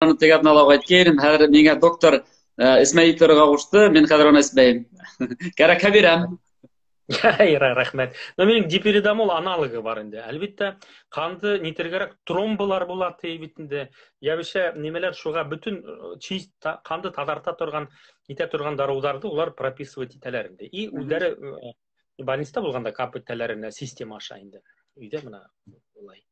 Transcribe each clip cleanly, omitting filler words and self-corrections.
Теге аҙнала уҡ әйткәйнем, хәҙер миңә доктор эсмәй торорға ҡушты, мин хәҙер уны эсмәйем. Кәрәкһә бирәм. Рәхмәт. Но минең дипиридамол аналогы бар инде. Әлбиттә, ҡанды нитергәрәк тромбалар була ти бит инде. Йәбешә нимәләр, шуға бөтөн чист ҡанды таҙарта торған, нитә торған дарыуҙарҙы улар прописывать итәләр инде. И үҙҙәре больниста булғанда кап итәләр инде система аша инде. Өйҙә бына улай.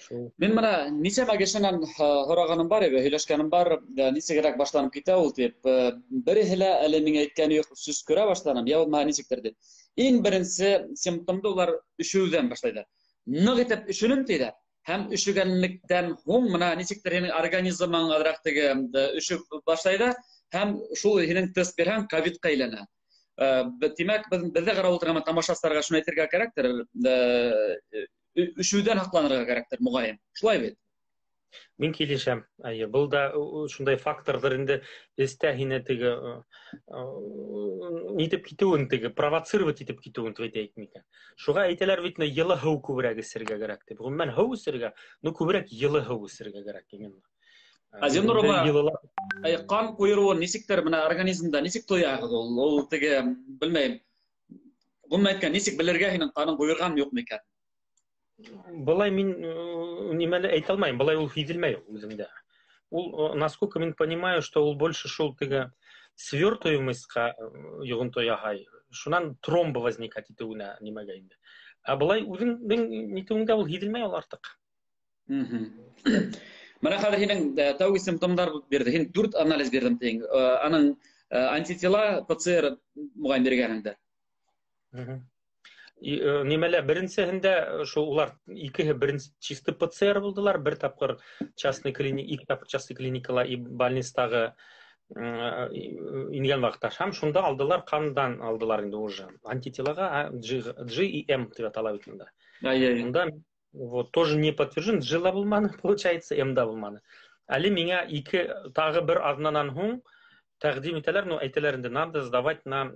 Шул. Мин бына нисәмә кешенән һорағаным бар ине, һөйләшкәнем бар, нисегерәк башланып китә ул тип. Береһе лә әле миңә әйткәне юҡ, сөскөрә башланым, я булмаһа нисектер тип. Иң беренсе симптомды улар өшөүҙән башлайҙар. Ныҡ итеп өшөнөм тиҙәр. Һәм өшөгәнлектән һуң бына нисектер һинең организмың аҙыраҡ теге өшөп башлай ҙа, һәм шул һинең тест бирһәң, ковидҡа әйләнә. Тимәк, беҙҙә ҡарап ултырған тамашасыларға шуны әйтергә кәрәктер, өшөүҙән һаҡланырға кәрәктер, моғайын. Шулай бит? Мин килешәм. Әйе, был да шундай факторҙыр инде, эстә һине теге нитеп китеүен, теге провоцировать итеп китеүен тип әйтәйек микән. Шуға әйтәләр бит, йылы һыу күберәк эсергә кәрәк тип. Ғөмүмән, һыу эсергә, но күберәк йылы һыу эсергә кәрәк именно. Ә Зиннур ага, ҡан ҡуйырыуын нисектер бына организмда нисек тояғыҙ ул? Ул теге, белмәйем. Ғөмүмән әйткән, нисек белергә һинең ҡаның ҡуйырған юҡ микән? Былай мин нимәле әйтә алмайым, былай ул һиҙелмәй ул үҙеңдә. Ул, насколько мин понимаю, что ул больше шул теге свертываемостьҡа йоғонто яһай. Шунан тромб возникать итеүенә нимәгә инде. Ә былай үҙеңдең нитеүеңдә ул һиҙелмәй ул артыҡ. Бына хәҙер һинең тәүге симптомдар бирҙе. Һин 4 анализ бирҙем тиң. Аның антитела, ПЦР моғайын биргәнеңдер. И, нимәлә, беренсеһендә шул улар икеһе беренсе чисто ПЦР булдылар, бер тапҡыр частный клиник, ике тапҡыр частный клиникала и больництағы ингән ваҡытта һәм шунда алдылар, ҡандан алдылар инде уже антителаға, G, G и М тип атала бит инде. Ай-яй. Унда вот тоже не подтвержден, G ла булманы, получается, М да булманы. Әле миңә ике тағы бер аҙнанан һуң тәҡдим итәләр, но әйтәләр инде, надо сдавать на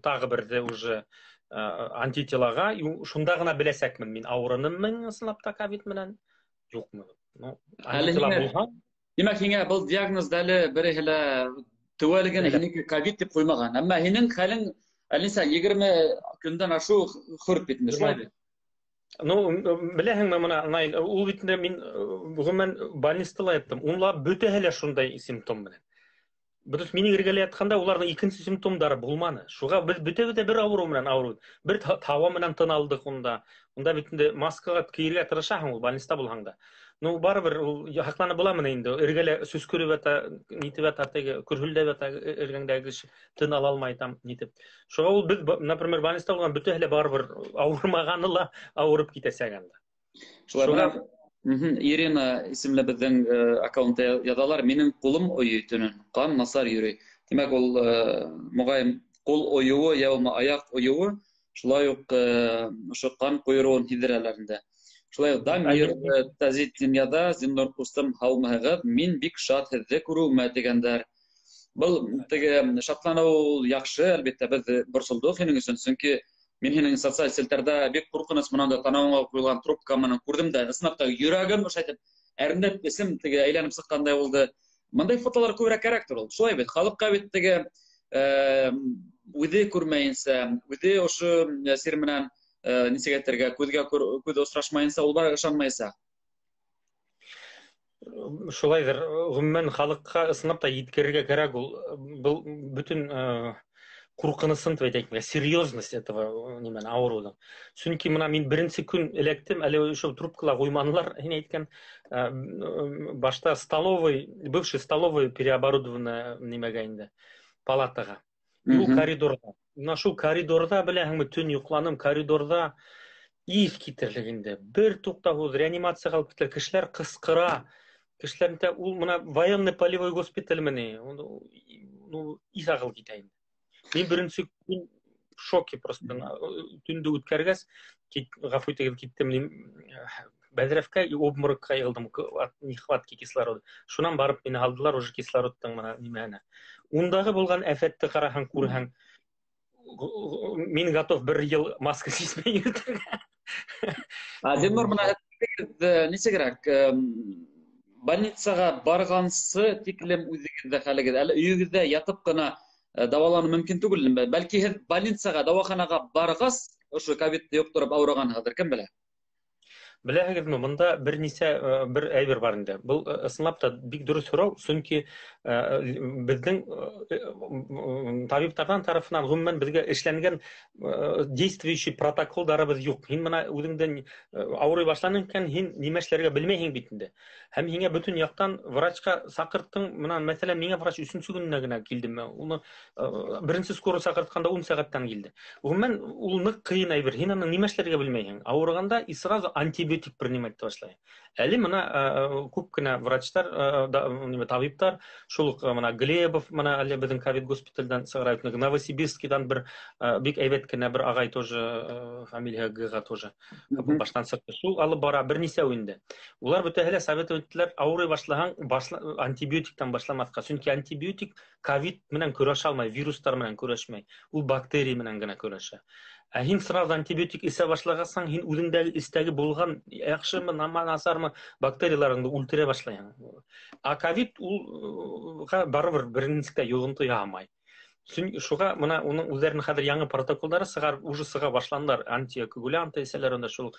тағы берҙе уже антителаға, и шунда ғына беләсәкмен мин ауырыныммы ысынлап та ковид менән, юҡмы. Ну, Әле антитела һиңә булһа. Тимәк, һиңә был диагнозды әле береһе лә теүәлеген Әле. һинеке ковид тип ҡуймаған. Әммә һинең хәлең әле нисә, 20 көндән ашыу хөрт бит инде, шулай бит? Ну, беләһеңме, бына, Наил, ул бит инде мин, ғөмүмән, больницала ла яттым. Унла бөтәһе лә шундай симптом менән. Бөтөс минең эргәлә ятҡанда уларҙың икенсе симптомдары булманы. Шуға беҙ бөтәбеҙ ҙә бер ауырыу менән ауырыу. Бер һауа менән тын алдыҡ унда. Унда бит инде маскаға кейергә тырышаһың ул больниста булһаң да. Ну, барыбер ул һаҡланып буламы ни инде? Эргәлә сөскөрөп ята, нитеп ята, теге көрһөлдәп ята, эргәңдәге кеше тын ала алмай там нитеп. Шуға ул беҙ, например, больниста булған бөтәһе лә барыбер ауырмағаны ла ауырып китәсәк анда. Шулай Шуға бына, Ирина исемле беҙҙең аккаунтта яҙалар, минең ҡулым ойой төнөн, ҡан насар йөрөй. Тимәк, ул моғайын ҡул ойоуы йә булмаһа аяҡ ойоуы шулай уҡ ошо ҡан ҡуйырыуын һиҙҙерәләр инде. Шулай уҡ Дамир, Тазетдин яҙа, Зиннур ҡустым, һаумыһығыҙ, мин бик шат һеҙҙе күреүемә тигәндәр. Был теге шатланыу ул яҡшы, әлбиттә, беҙ борсолдоҡ һинең өсөн, сөнки мин һинең социаль селтәрҙә бик ҡурҡыныс менән дә танауыңа ҡуйылған трубка менән күрҙем дә, ысынлап та йөрәгем ошо әйтеп, әрнеп эсем теге әйләнеп сыҡҡандай булды. Бындай фотолар күберәк кәрәктер ул. Шулай бит, халыҡҡа бит теге үҙе күрмәйенсә, үҙе ошо сир менән нисек әйтергә, күҙгә күҙ осрашмайынса, ул бар ышанмайса. Шулайҙыр, ғөмүмән халыҡҡа ысынлап та еткерергә кәрәк ул. Был бөтөн ҡурҡынысын тип әйтәйек, серьезность этого нимәне, ауырыуҙың. Сөнки бына мин беренсе көн эләктем, әле ошо трубкала ҡуйманылар, һин әйткән, башта столовый, бывший столовый переоборудованная нимәгә инде, палатаға. Ул коридорҙа. Бына шул коридорҙа, беләһеңме, төн йоҡланым, коридорҙа иҫ китерлек инде. Бер туҡтауһыҙ реанимацияға алып киттеләр, кешеләр ҡысҡыра. Кешеләр инде ул бына военный полевой госпиталь мене, ну, иҫ ағыл китә инде. Мин беренсе көн в шоке просто, төндө үткәргәс, ғәфү итегеҙ, киттем, бәҙрәфкә и обморокка йығылдым, от нехватки кислорода. Шунан барып мине алдылар уже кислородтың бына нимәһенә. Ундағы булған әфәтте ҡараһаң, күрһәң, мин готов бер йыл маска сисмәй йөрөтөргә. А Зиннур, бына һеҙ, нисегерәк, Больницаға барғансы тиклем үҙегеҙҙә хәлегеҙ, әле өйөгөҙҙә ятып ҡына дауаланыу мөмкин түгел. Бәлки һеҙ больницаға, дауаханаға барғас, ошо ковидты йоҡтороп ауырығанһығыҙҙыр, кем белә? Беләһегеҙме, бында бер нисә бер әйбер бар инде. Был ысынлап та бик дөрөҫ һорау, сөнки беҙҙең табиптарҙан тарафынан ғөмүмән беҙгә эшләнгән действующий протоколдарыбыҙ юҡ. Һин бына үҙеңдән ауырый башланың икән, һин нимә эшләргә белмәйһең бит инде. Һәм һиңә бөтөн яҡтан врачҡа саҡырттың, бына мәҫәлән, миңә врач өсөнсө көнөнә генә килде. Уны беренсе скорый саҡыртҡанда 10 сәғәттән килде. Ғөмүмән ул ныҡ ҡыйын әйбер. Һин аны нимә эшләргә белмәйһең. Ауырығанда и сразу антибиотик принимать башлай. Әле бына күп кенә врачтар, табиптар, шул уҡ бына Глебов, бына әле беҙҙең ковид госпиталдән сығара, Новосибирскийҙан бер бик әйбәт кенә бер ағай тоже, фамилия Г-ға тоже баштан сыҡты. Шул алып бара бер нисәү инде. Улар бөтәһе лә советовать иттеләр, ауырый башлаһаң, антибиотиктан башламаҫҡа. Сөнки антибиотик ковид менән көрәшә алмай, вирустар менән көрәшмәй. Ул бактерия менән генә көрәшә. Ә һин сразу антибиотик эсә башлағасаң, һин үҙеңдәге эстәге булған яҡшымы, насармы бактерияларыңды үлтерә башлайһың. Ә ковид ул барыбер бер нисек тә йоғонто яһамай. Шуға бына уның үҙҙәренең хәҙер яңы протоколдары сығар, уже сыға башланылар. Антикоагулянты эсәләр, унда шул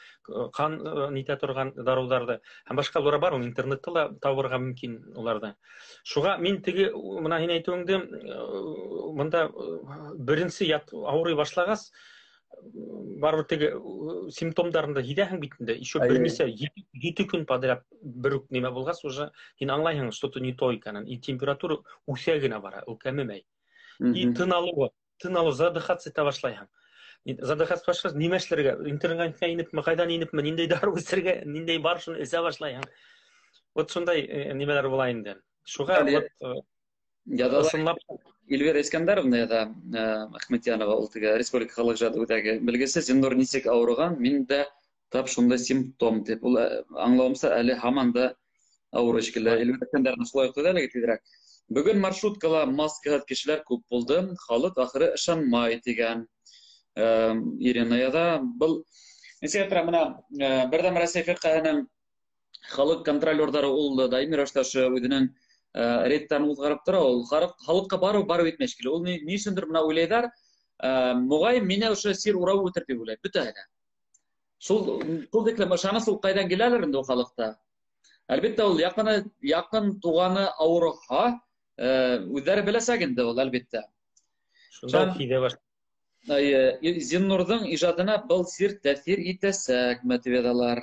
ҡан нитә торған дарыуҙарды һәм башҡалары бар, ул интернетта ла табырға мөмкин уларҙы. Шуға мин теге бына һин әйтеүеңде, бында беренсе ауырый башлағас, барыбер теге симптомдарын да һиҙәһең бит инде. Еще бер нисә 7 көн подряд бер үк нимә булғас, уже һин аңлайһың, что-то не то икәнен. И температура үҫә генә бара, ул кәмемәй. И тын алыуы, тын алыу, задыхаться итә башлайһың. Задыхаться башлағас, нимә эшләргә? Интернетҡа инепме, ҡайҙан инепме, ниндәй дарыу эсергә, ниндәй бар, шуны эсә башлайһың. Вот шундай нимәләр була инде. Шуға вот ысынлап Эльвира Искандаровна яҙа, Әхмәтйәнова, ул теге Республика халыҡ ижады үҙәге белгесе, Зиннур нисек ауырыған, мин дә тап шундай симптом тип. Ул аңлауымса әле һаман да ауырыу шикелле. Эльвира Искандаровна шулай уҡ әлеге тиҙерәк. Бөгөн маршруткала маскаһыҙ кешеләр күп булды, халыҡ ахыры ышанмай тигән. Ирина яҙа. Был нисек әйтергә, бына Берҙәм Рәсәй фирҡәһенең халыҡ контролерҙары ул даими рәүештә ошо үҙенең рейдтарын уҙғарып тора. Ул халыҡҡа барыу итмәй шикелле. Ул ни өсөндөр бына уйлайҙар, моғайын мине ошо сир урап үтер тип уйлай бөтәһе лә. Шул тиклем ышаныс ул ҡайҙан киләлер инде ул халыҡта? Әлбиттә, ул яҡын туғаны ауырыһа, үҙҙәре беләсәк инде ул, әлбиттә. Шунда уҡ һиҙә башлай. Зиннурҙың ижадына был сир тәьҫир итәсәкме тип яҙалар.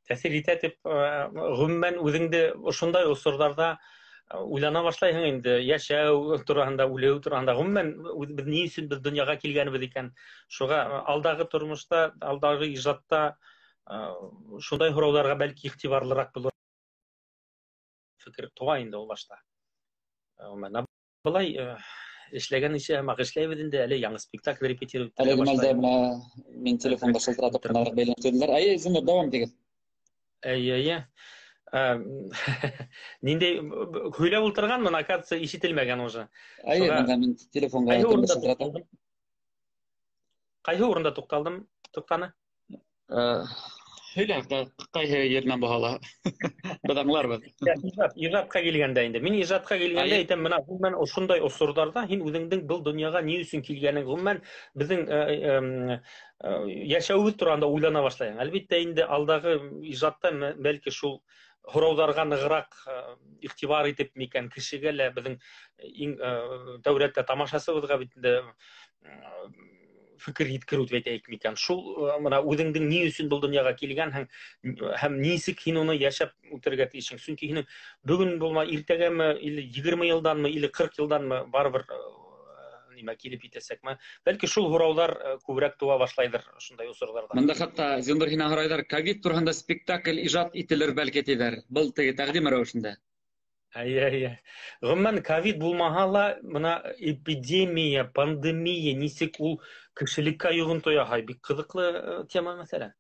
Тәьҫир итә тип, ғөмүмән үҙеңде ошондай осорҙарҙа уйлана башлайһың инде, йәшәү тураһында, үлеү тураһында, ғөмүмән беҙ ни өсөн беҙ донъяға килгәнбеҙ икән. Шуға алдағы тормошта, алдағы ижадта шундай һорауҙарға бәлки иғтибарлыраҡ булыр фекер тыуа инде ул башта. Ғөмүмән, былай эшләгән эше һымаҡ эшләйбеҙ инде, әле яңы спектакль репетировать итергә Әлеге мәлдә башлайбыҙ. бына мин телефонда шылтыратып ҡына бәйләнеп ҡуйҙылар. Әйе, Зиннур, дауам итегеҙ. Әйе, әйе. Ниндәй һөйләп ултырғанмын, оказывается, ишетелмәгән уже. Әйе, Шуға бына мин телефонға Ҡайһы урында шылтыратам. туҡталдым? Ҡайһы урында туҡталдым? Туҡтаны? Һөйлә, ҡайһы еренән булһа ла. Беҙ аңларбыҙ. Ижадҡа килгәндә инде. Мин ижадҡа килгәндә әйтәм, бына ғөмүмән ошондай осорҙарҙа һин үҙеңдең был донъяға ни өсөн килгәнең, ғөмүмән беҙҙең йәшәүебеҙ тураһында уйлана башлайһың. Әлбиттә инде алдағы ижадта бәлки шул һорауҙарға нығыраҡ иғтибар итеп микән кешегә лә, беҙҙең иң дәүләттә тамашасыбыҙға бит инде фекер еткереү тип әйтәйек микән. Шул бына үҙеңдең ни өсөн был донъяға килгәнһең һәм нисек һин уны йәшәп үтергә тейешһең. Сөнки һинең бөгөн булма, иртәгәме, или 20 йылданмы, или 40 йылданмы барыбер нимә килеп етәсәкме? Бәлки шул һорауҙар күберәк тыуа башлайҙыр шундай осорҙарҙа. Бында хатта Зиннур һинән һорайҙар, ковид тураһында спектакль ижад ителер бәлки тиҙәр. Был теге тәҡдим рәүешендә. Әйе, әйе. Ғөмүмән, ковид булмаһа ла, бына эпидемия, пандемия нисек ул кешелеккә йоғонто яһай, бик ҡыҙыҡлы тема мәҫәлән.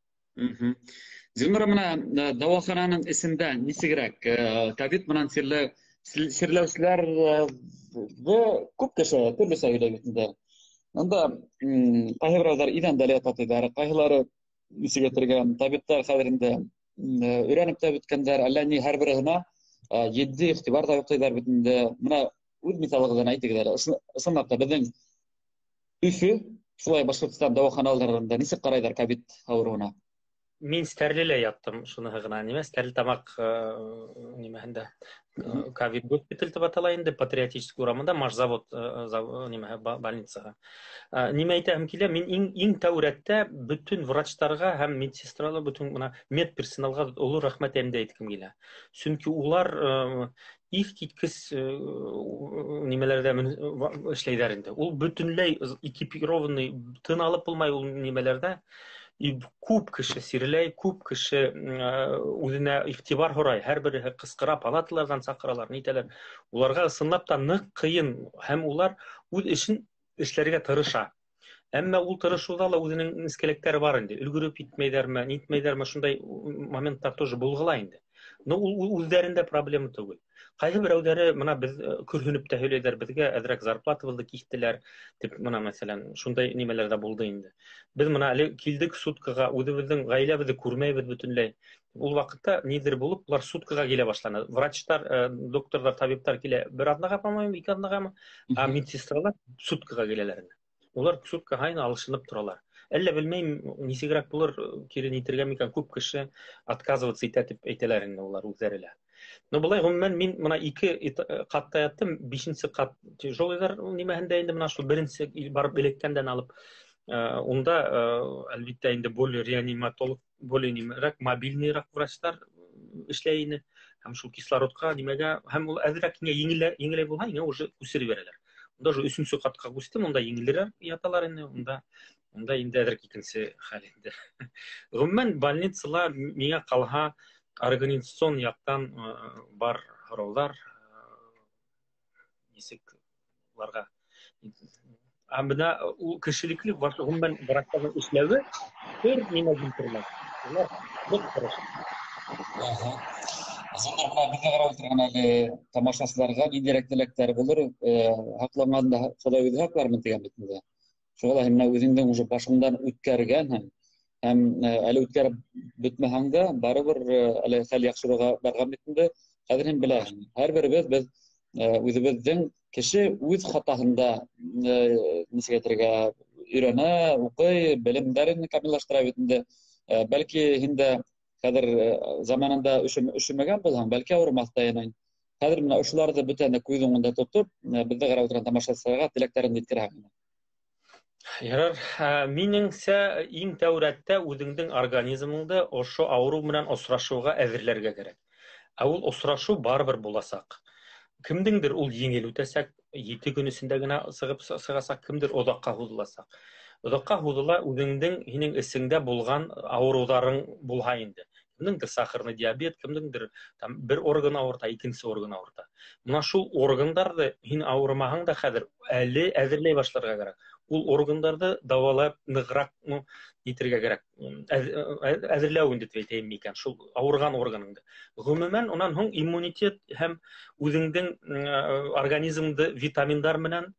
Зиннур, бына дауахананың эсендә нисегерәк ковид менән сирләүселәрҙе күп кеше төрлөсә һөйләй бит инде. Унда ҡайһы берәүҙәр иҙәндә лә ята тиҙәр, ҡайһылары нисек әйтергә, табиптар хәҙер инде Өйрәнеп тә бөткәндәр, әллә ни һәр береһенә етди иғтибар ҙа юҡ тиҙәр бит инде. Бына үҙ миҫалығыҙҙан әйтегеҙ әле. Ысынлап та беҙҙең Өфө, шулай Башҡортостан дауаханаларында нисек ҡарайҙар ковид ауырыуына? Мин Стәрлелә яттым, шуныһы ғына нимә, Стәрлетамаҡ нимәһендә ковид госпиталь тип атала инде, Патриотический урамында, Машзавод нимәһе больницаға. Нимә әйтәһем килә, мин иң тәү рәттә бөтөн врачтарға һәм медсестралар, бөтөн бына медперсоналға оло рәхмәтемде әйткем килә. Сөнки улар иҫ киткес нимәләрҙә эшләйҙәр инде. Ул бөтөнләй экипированный, тын алып булмай ул нимәләрҙә. И күп кеше сирләй, күп кеше үҙенә иғтибар һорай, һәр береһе ҡысҡыра, палаталарҙан саҡыралар, нитәләр. Уларға ысынлап та ныҡ ҡыйын, һәм улар үҙ эшен эшләргә тырыша. Әммә ул тырышыуҙа ла үҙенең нескәлектәре бар инде. Өлгөрөп етмәйҙәрме, нитмәйҙәрме, шундай моменттар тоже булғыла инде. Но ул үҙҙәрендә проблема түгел. Ҡайһы берәүҙәре бына беҙ көрһөнөп тә һөйләйҙәр, беҙгә әҙерәк зарплатабыҙҙы киҫтеләр тип, бына мәҫәлән, шундай нимәләр ҙә булды инде. Беҙ бына әле килдек суткаға, үҙебеҙҙең ғаиләбеҙҙе күрмәйбеҙ бөтөнләй. Ул ваҡытта ниҙер булып, улар суткаға килә башланы. Врачтар, докторҙар, табиптар килә бер аҙнаға, по-моему, ике аҙнағамы, а медсестралар суткаға киләләр инде. Улар сутка һайын алышынып торалар. Әллә белмәйем, нисегерәк булыр, кире нитергә микән, күп кеше отказываться итә тип әйтәләр инде улар үҙҙәре лә. Но былай ғөмүмән мин бына ике ҡатта яттым, бишенсе ҡат тяжелыйҙар нимәһендә инде бына шул беренсе барып эләккәндән алып, унда, әлбиттә инде более реаниматолог, более нимәрәк, мобильныйрак врачтар эшләй ине. Һәм шул кислородҡа нимәгә, һәм ул әҙерәк һиңә еңеләй булһа, һиңә уже күсереп бирәләр. Унда уже өсөнсө ҡатҡа күстем, унда еңелерәк яталар ине, унда инде әҙерәк икенсе хәл инде. Ғөмүмән, больницала миңә ҡалһа организацион яҡтан бар һорауҙар, нисек уларға. Ә бына ул кешелекле ғөмүмән врачтарҙың эшләүе бер нимә килтермәй. Улар бик тырыш. Зиннур, бына беҙҙе ҡарап ултырған әле тамашасыларға ниндәйерәк теләктәр булыр? Һаҡланғанда Хоҙай үҙе һаҡлармын тигән бит инде. Шуға ла һин менә үҙеңдең уже башыңдан үткәргәнһең һәм әле үткәреп бөтмәһәң дә барыбер әле хәл яҡшырыуға барған бит инде. Хәҙер һин беләһең, һәр беребеҙ беҙ үҙебеҙҙең кеше үҙ хатаһында нисек әйтергә өйрәнә, уҡый, белемдәрен камиллаштыра бит инде. Бәлки һин дә хәҙер заманында өшөмәгән булһаң, бәлки ауырымаҫ та инең. Хәҙер менә ошоларҙы бөтәһен дә күҙ уңында тотоп, беҙҙе ҡарап ултырған тамашасыларға теләктәрен еткерәһең. Ярар, минеңсә, иң тәү рәттә үҙеңдең организмыңды ошо ауырыу менән осрашыуға әҙерләргә кәрәк. Ә ул осрашыу барыбер буласаҡ. Кемдеңдер ул еңел үтәсәк, 7 көн эсендә генә сығасаҡ, кемдер оҙаҡҡа һуҙыласаҡ. Оҙаҡҡа һуҙыла үҙеңдең, һинең эсеңдә булған ауырыуҙарың булһа инде. Кемдеңдер сахарный диабет, кемдеңдер там бер орган ауырта, икенсе орган ауырта. Мына шул органдарҙы һин ауырымаһаң да хәҙер әле әҙерләй башларға кәрәк. Ул органдарҙы дауалап нығыраҡ, итергә кәрәк. Әҙерләү инде тип әйтәйем микән, шул ауырған органыңды. Ғөмүмән, унан һуң иммунитет һәм үҙеңдең организмды витаминдар менән,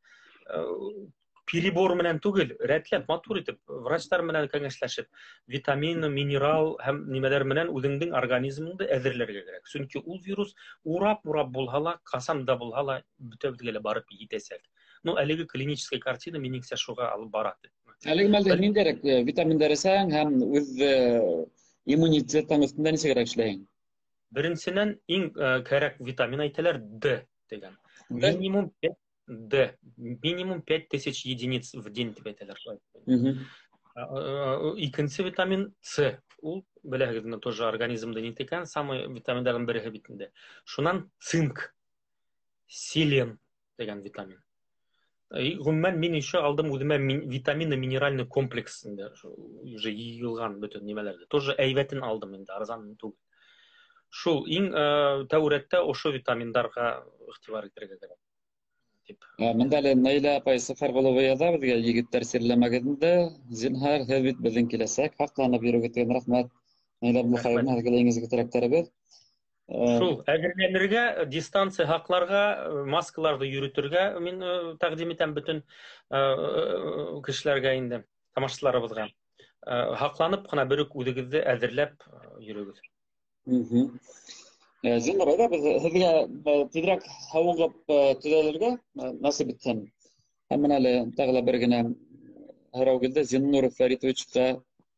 перебор менән түгел, рәтләп, матур итеп, врачтар менән кәңәшләшеп, витамин, минерал һәм нимәләр менән үҙеңдең организмыңды әҙерләргә кәрәк. Сөнки ул вирус урап-урап булһа ла, ҡасан да булһа ла, бөтәбеҙгә лә барып етәсәк. Ну, әлеге клиническая картина минеңсә шуға алып бара. Әлеге мәлдә ниндәйерәк витаминдар эсәң һәм үҙ иммунитетың өҫтөндә нисегерәк эшләйһең? Беренсенән, иң кәрәк витамин әйтәләр Д тигән. Д? Минимум пять Д. Минимум 5000 единиц в день тип әйтәләр шулай. Икенсе витамин С. Ул, беләһегеҙ, менә тоже организмда ни икән, самый витаминдарҙың береһе бит инде. Шунан цинк, селен тигән витамин. И, ғөмүмән, мин еще алдым үҙемә витаминно-минеральный комплекс инде, уже йыйылған бөтөн нимәләрҙе. Тоже әйбәтен алдым инде, арзан түгел. Шул иң тәү рәттә ошо витаминдарға иғтибар итергә кәрәк. Тип. Мында әле Наилә апай Сәфәрғолова яҙа беҙгә, егеттәр сирләмәгеҙ инде, зинһар, һеҙ бит беҙҙең киләсәк, һаҡланып йөрөгөҙ тигән рәхмәт. Наилә Абдулхаевна, һеҙгә лә иң изге теләктәребеҙ. Шул, әҙерләнергә, дистанция һаҡларға, маскаларҙы йөрөтөргә мин тәҡдим итәм бөтөн кешеләргә инде, тамашасыларыбыҙға. Һаҡланып ҡына бер үк үҙегеҙҙе әҙерләп йөрөгөҙ. Зиннур, әйҙә беҙ һеҙгә тиҙерәк һауығып төҙәлергә насип итһен. Һәм менә әле тағы ла бер генә һорау килде. Зиннур Фәритовичҡа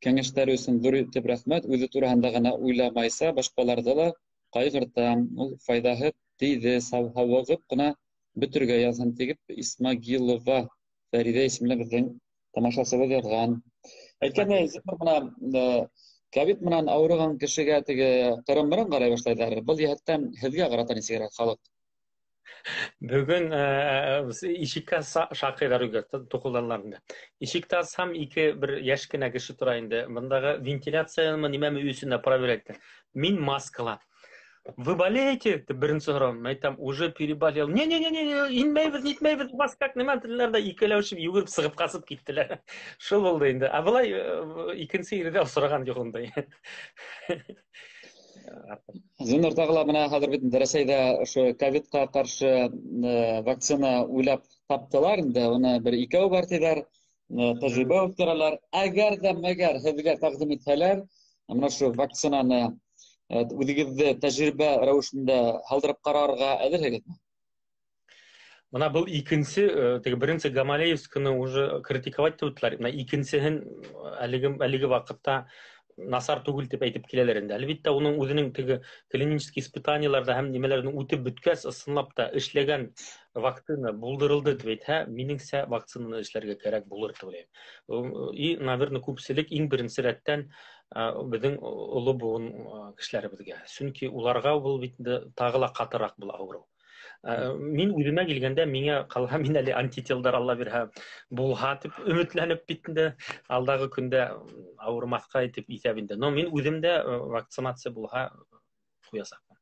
кәңәштәре өсөн ҙур итеп рәхмәт. Үҙе тураһында ғына уйламайса, башҡаларҙы ла ҡайғырта. Ул файҙаһы тейҙе, һауығып ҡына бөтөргә яҙһын тигеп Исмагилова Фәриҙә исемле беҙҙең тамашасыбыҙ яҙған. Әйткәндәй, Зиннур, бына ковид менән ауырыған кешегә теге ҡырын-мырын ҡарай башлайҙар. Был йәһәттән һеҙгә ҡарата нисегерәк халыҡ? Бөгөн ишеккә шаҡыйҙар өйгә, туҡылданлар инде. Ишекте асһам, ике бер йәш кенә кеше тора инде. Бындағы вентиляциямы, нимәме өй эсендә проверять итә. Мин маскала. Вы болеете? Тип беренсе һорауым. Мин әйтәм, уже переболел. Не-не-не-не, инмәйбеҙ, нитмәйбеҙ, вас как нимә тиләр ҙә икәүләшеп йүгереп сығып ҡасып киттеләр. Шул булды инде. Ә былай икенсе ерҙә осраған юҡ ундай. Зиннур, тағы ла бына хәҙер бит инде Рәсәйҙә ошо ковидҡа ҡаршы вакцина уйлап таптылар инде. Уны бер икәү бар тиҙәр, тәжрибә үткәрәләр. Әгәр ҙә мәгәр һеҙгә тәҡдим итһәләр, бына ошо вакцинаны үҙегеҙҙе тәжрибә рәүешендә һалдырып ҡарарға әҙерһегеҙме? Бына был икенсе, теге беренсе Гамалеевскийны уже критиковать итеп үттеләр. Бына икенсеһен әлеге ваҡытта насар түгел тип әйтеп киләләр инде. Әлбиттә, уның үҙенең теге клинический испытаниеларҙа һәм нимәләрҙең үтеп бөткәс, ысынлап та эшләгән вакцина булдырылды тип әйтһә, минеңсә, вакцинаны эшләргә кәрәк булыр тип уйлайым. И, наверное, күпселек иң беренсе рәттән, беҙҙең оло быуын кешеләребеҙгә. Сөнки уларға был бит инде тағы ла ҡатыраҡ был ауырыу. Мин үҙемә килгәндә, миңә ҡалһа, мин әле антителдар Алла бирһә булһа тип өмөтләнеп бит инде алдағы көндә ауырмаҫҡа итеп иҫәп инде. Но мин үҙем дә вакцинация булһа ҡуясаҡмын.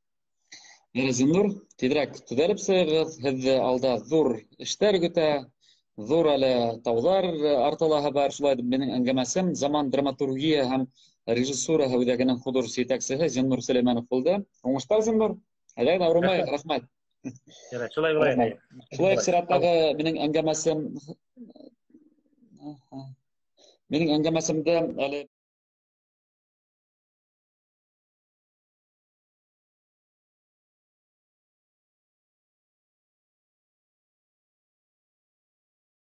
Зиннур, тиҙерәк төҙәлеп сығығыҙ, һеҙҙе алда ҙур эштәр көтә, ҙур әле тауҙар арталаһы бар. Шулай итеп, минең әңгәмәсем Заман драматургия һәм режиссураһы үҙәгенең художество етәксеһе Зиннур Сөләймәнов булды. Уңыштар, Зиннур. Әйҙә, ауырымай, рәхмәт. Ярай, шулай булай. Рәхмәт. Шулай уҡ сираттағы минең әңгәмәсемде әле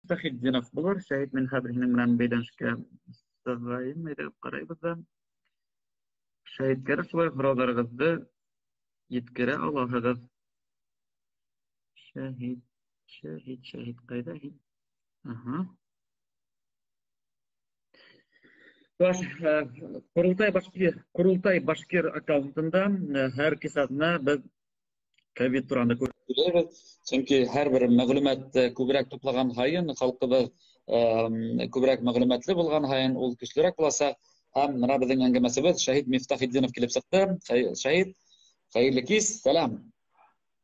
Мифтахетдинов булыр. Шәһит, мин хәҙер һинең менән бәйләнешкә сығайым, әйҙә ҡарайбыҙ ҙа. Шәһиткә шулай һорауҙарығыҙҙы еткерә алаһығыҙ. Шәһит, шәһит, шәһит, ҡайҙа һин? Аһа. Баш, Ҡоролтай башкир, Ҡоролтай башкир аккаунтында һәр кис аҙна беҙ ковид тураһында күрәбеҙ. Сөнки һәр бер мәғлүмәт күберәк туплаған һайын, халҡыбыҙ күберәк мәғлүмәтле булған һайын ул көслөрәк буласаҡ. Һәм бына беҙҙең әңгәмәсебеҙ Шәһит Мифтахетдинов килеп сыҡты. Шәһит, хәйерле кис, сәләм.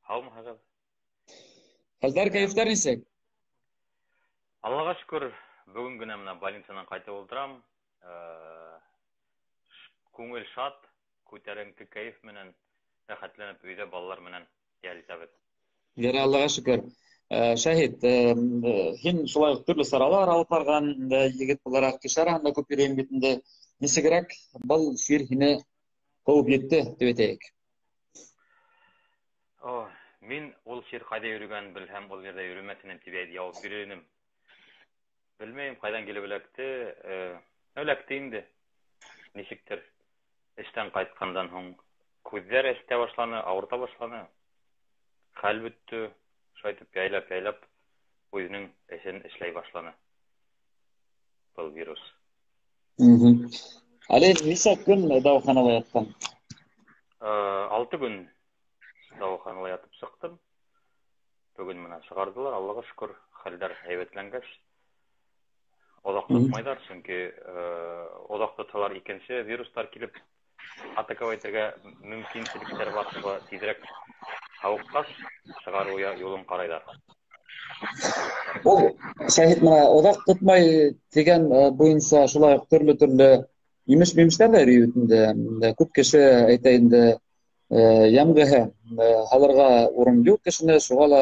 Һаумыһығыҙ. Хәлдәр, кәйефтәр нисек? Аллаға шөкөр, бөгөн генә бына больницанан ҡайтып ултырам. Күңел шат, күтәренке кәйеф менән рәхәтләнеп өйҙә балалар менән йәл итәбеҙ. Ярай, Аллаға шөкөр. Шәһит, һин шулай уҡ төрлө саралар алып барған егет булараҡ кеше араһында күп йөрөйһөң бит инде. Нисегерәк был сир һине ҡыуып етте тип әйтәйек? О, мин ул сир ҡайҙа йөрөгәнен белһәм, ул ерҙә йөрөмәҫ инем тип яуап бирер инем. Белмәйем, ҡайҙан килеп эләкте, эләкте инде. Нисектер эштән ҡайтҡандан һуң күҙҙәр әсетә башланы, ауырта башланы. Хәл бөттө, шулай итеп яйлап-яйлап үҙенең эшен эшләй башланы был вирус. Әле нисә көн дауаханала яттың? 6 көн дауаханала ятып сыҡтым. Бөгөн менән сығарҙылар, Аллаға шөкөр, хәлдәр һәйбәтләнгәс. Оҙаҡ тотмайҙар, сөнки оҙаҡ тотһалар икенсе вирустар килеп атаковать итергә мөмкинселектәр бар, шуға тиҙерәк һауыҡҡас сығарыу юлын ҡарайҙар. Ул Шәһит, бына оҙаҡ тотмай тигән буйынса шулай уҡ төрлө-төрлө имеш-мимештәр ҙә йөрөй бит инде. Күп кеше әйтә инде, йәмғеһе, һалырға урын юҡ кешене, шуға ла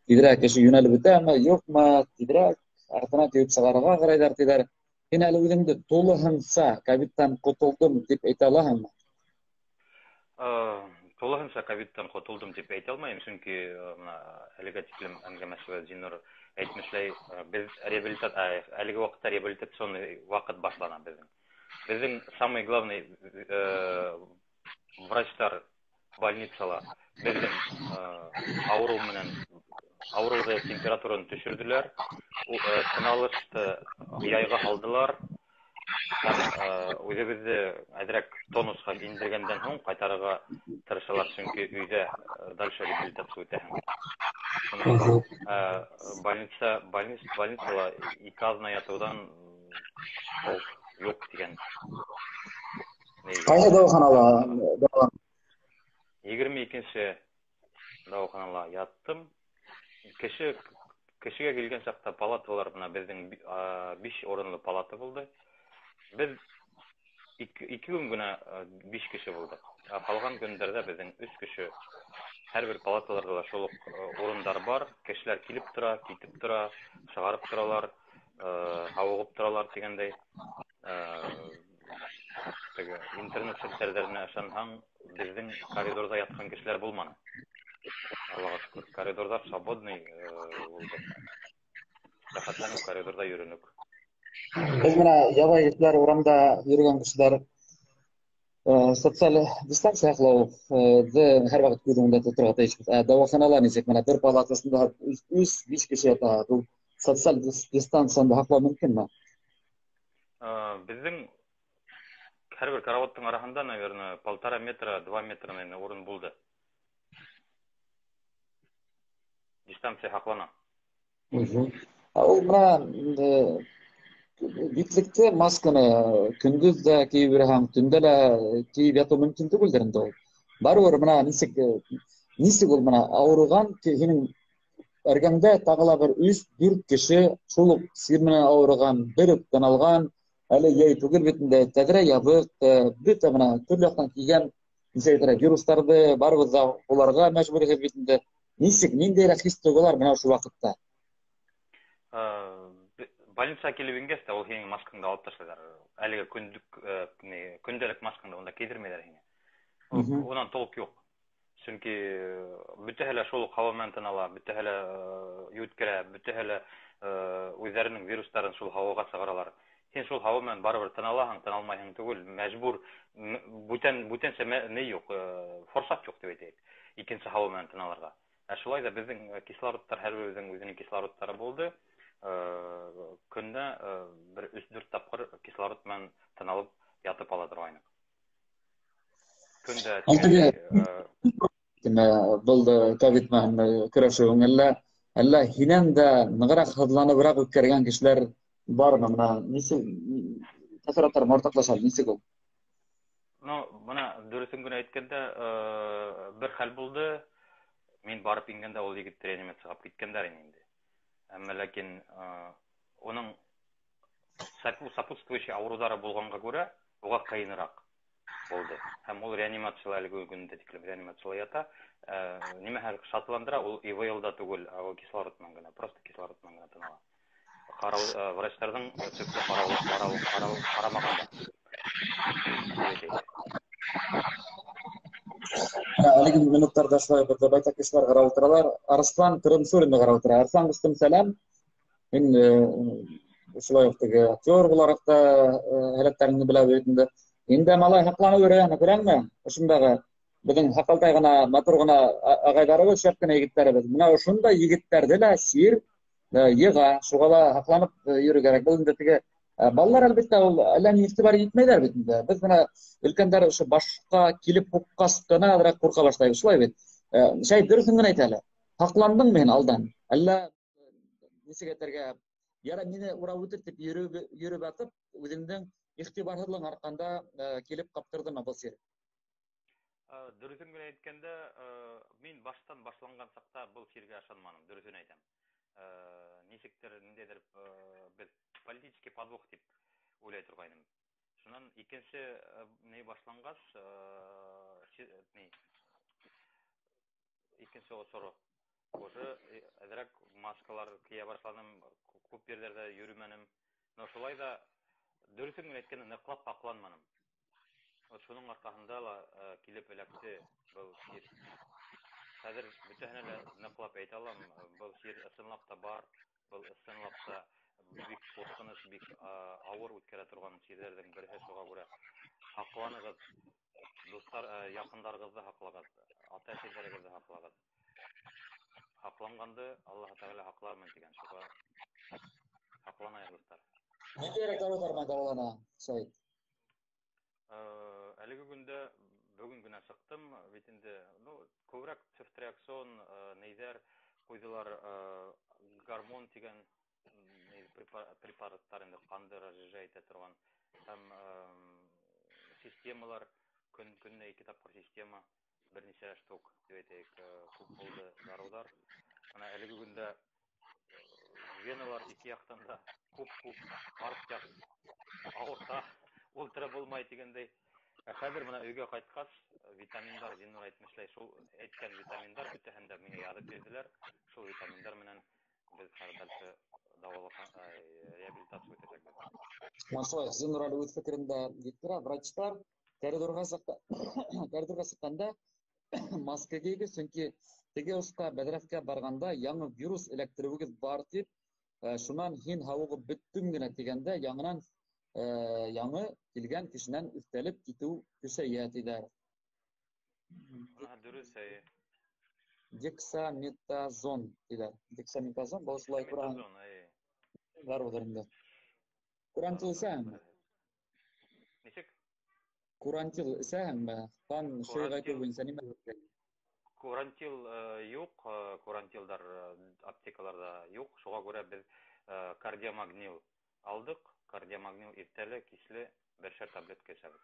тиҙерәк кеше йүнәлеп бөтәме, юҡмы, тиҙерәк артына тейеп сығарырға ҡарайҙар тиҙәр. Һин әле үҙеңде тулыһынса ковидтан ҡотолдом тип әйтә алаһыңмы? Тулыһынса ковидтан ҡотолдом тип әйтә алмайым, сөнки бына әлегә тиклем әңгәмәсебеҙ Зиннур әйтмешләй, беҙ әлеге ваҡытта реабилитационный ваҡыт башлана беҙҙең. Беҙҙең самый главный врачтар больницала беҙҙең ауырыу менән ауырыуҙы температураны төшөрҙөләр, тыналышты яйға һалдылар. Һәм үҙебеҙҙе әҙерәк тонусҡа индергәндән һуң ҡайтарырға тырышалар, сөнки өйҙә дальше реабилитация үтәһең. Больницала 2 аҙна ятыуҙан толк юҡ тигән. Ҡайһы дауаханала? 22-нсе дауаханала яттым. Кешегә килгән саҡта палаталар бына беҙҙең 5 урынлы палата булды. Беҙ 2 көн генә 5 кеше булдыҡ. Ҡалған көндәрҙә беҙҙең 3 кеше. Һәр бер палаталарҙа ла шул уҡ урындар бар. Кешеләр килеп тора, китеп тора, сығарып торалар, һауығып торалар тигәндәй. Теге интернет селтәрҙәренә ышанһаң, беҙҙең коридорҙа ятҡан кешеләр булманы. Аллаға шөкөр, коридорҙар свободный булды. Рәхәтләнеп коридорҙа йөрөнөк. Беҙ бына ябай кешеләр, урамда йөрөгән кешеләр социаль дистанция һаҡлауҙы һәр ваҡыт күҙ уңында тоторға тейешбеҙ. Ә дауаханала нисек? Бына бер палатасында 3-5 кеше ята. Был социаль дистанцияны һаҡлау мөмкинме? Беҙҙең һәр бер караваттың араһында, наверное, 1,5 метра, 2 метра, наверное, урын булды. Дистанция һаҡлана. Ул бына битлекте, масканы көндөҙ ҙә кейеп йөрөһәң, төндә лә кейеп ятыу мөмкин түгелдер инде ул. Барыбер бына нисек ул бына ауырыған һинең эргәңдә тағы ла бер 3-4 кеше шул уҡ сир менән ауырыған, бер үк тын алған, әле йәй түгел бит инде, тәҙрә ябыҡ, бөтә бына төрлө яҡтан килгән нисек әйтергә, вирустарҙы барыбыҙ ҙа уларға мәжбүр бит инде. Нисек, ниндәйерәк хис тойғолар бына ошо ваҡытта? Больница килеп ингәс тә ул һинең маскаңды алып ташлайҙар. Әлеге көндәлек маскаңды унда кейҙермәйҙәр һиңә. Унан толк юҡ. Сөнки бөтәһе лә шул уҡ һауа менән тын ала, бөтәһе лә йүткерә, бөтәһе лә үҙҙәренең вирустарын шул һауаға сығаралар. Һин шул һауа менән барыбер тын алаһың, тын алмайһың түгел, мәжбүр, бүтәнсә ни юҡ, форсат юҡ тип әйтәйек, икенсе һауа менән тын алырға. Ә шулай ҙа беҙҙең кислородтар, һәр беребеҙҙең үҙенең кислородтары булды. Көндә бер 3-4 тапҡыр кислород менән тын алып ятып ала торғайныҡ. Көндә Был ковид менән көрәшеүең әллә һинән дә нығыраҡ һыҙланыбыраҡ үткәргән кешеләр бармы? Бына нисек тәьҫораттар уртаҡлаша, нисек ул? Бына дөрөҫөн генә әйткәндә, бер хәл булды. Мин барып ингәндә ул егет реанимацияға алып киткәндәр ине инде. Әммә ләкин уның сопутствующий ауырыуҙары булғанға күрә уға ҡыйыныраҡ булды. Һәм ул реанимацияла әлеге көндә тиклем реанимацияла ята. Нимә хәл шатландыра, ул ИВЛ-да түгел, ә ул кислород менән генә, просто кислород менән генә тын ала. Врачтарҙың төплө ҡарамағанда. Әлеге минуттарҙа шулай беҙҙә байтаҡ кешеләр ҡарап ултыралар. Арыслан Ҡырымсуринды ҡарап ултыра. Арыслан ҡустым, сәләм. Мин шулай уҡ теге актер булараҡ та һәләттәреңде белә бит инде. Инде малай һаҡланып йөрөй, күрәңме? Ошондағы беҙҙең һаҡалтай ғына, матур ғына ағайҙарыбыҙ, шәп кенә егеттәребеҙ. Бына ошондай егеттәрҙе лә сир йыға, шуға ла һаҡланып йөрөй кәрәк. Был инде теге балалар әлбиттә ул әллә ни иғтибар итмәйҙәр бит инде. Беҙ бына өлкәндәр ошо башҡа килеп һуҡҡас ҡына әҙерәк ҡурҡа башлайбыҙ, шулай бит. Шәй дөрөҫөн генә әйт әле. Һаҡландыңмы һин алдан? Әллә нисек әйтергә, яра мине урап үтер тип йөрөп ятып, үҙеңдең иғтибарһыҙлығың арҡанда килеп ҡаптырҙымы был сир? Дөрөҫөн генә әйткәндә, мин баштан башланған саҡта был сиргә ышанманым, дөрөҫөн әйтәм. Нисектер, ниндәйҙер, беҙ политический подвох тип уйлай торғайным. Шунан икенсе ни башланғас, ни, икенсе осоро уже әҙерәк маскалар кейә башланым, күп ерҙәрҙә йөрөмәнем. Но шулай ҙа дөрөҫөн генә әйткәндә ныҡлап һаҡланманым. Вот шуның арҡаһында ла килеп эләкте был сир. Хәҙер бөтәһенә лә ныҡлап әйтә алам, был сир ысынлап та бар, был ысынлап та бик ҡурҡыныс, бик ауыр үткәрә торған сирҙәрҙең береһе, шуға күрә һаҡланығыҙ, дуҫтар, яҡындарығыҙҙы һаҡлағыҙ, ата-әсәләрегеҙҙе һаҡлағыҙ. Һаҡланғанды Аллаһ Тәғәлә һаҡлармын тигән, шуға һаҡланайыҡ, дуҫтар. Ниндәйерәк дарыуҙар менән дауалана, Шәһит? Әлеге көндә бөгөн генә сыҡтым бит инде, ну, күберәк цефтриаксон, нейҙәр ҡуйҙылар, гормон тигән препараттар инде ҡанды разжижать итә торған һәм системалар, көнөнә 2 тапҡыр система, бер нисә штук тип әйтәйек, күп булды дарыуҙар. Бына әлеге көндә веналар ике яҡтан да күп-күп арт яҡ ауырта, ултыра булмай тигәндәй. Ә хәҙер бына өйгә ҡайтҡас, витаминдар, Зиннур әйтмешләй, шул әйткән витаминдар бөтәһен дә миңә яҙып бирҙеләр. Шул витаминдар менән беҙ хәҙер дальше реабилитация үтәсәкбеҙ. Менә шулай, Зиннур әле үҙ фекерен дә еткерә. Врачтар коридорға сыҡҡанда маска кейегеҙ, сөнки теге осҡа бәҙрәфкә барғанда яңы вирус эләктереүегеҙ бар тип, шунан һин һауығып бөттөм генә тигәндә яңынан, яңы килгән кешенән өҫтәлеп китеү көсәйә тиҙәр. Бына дөрөҫ, әйе. Дексаметазон тиҙәр. Дексаметазон был шулай күрән. Дексаметазон, әйе. Дарыуҙыр инде. Курантил эсәһеңме? Нисек? Курантил эсәһеңме? Ҡан шөйғәтеү буйынса нимә әйтәһең? Курантил юҡ, курантилдар аптекаларҙа юҡ. Шуға күрә беҙ кардиомагнил алдыҡ. Кардиомагнил иртәле, кисле бершәр таблетка эсәбеҙ.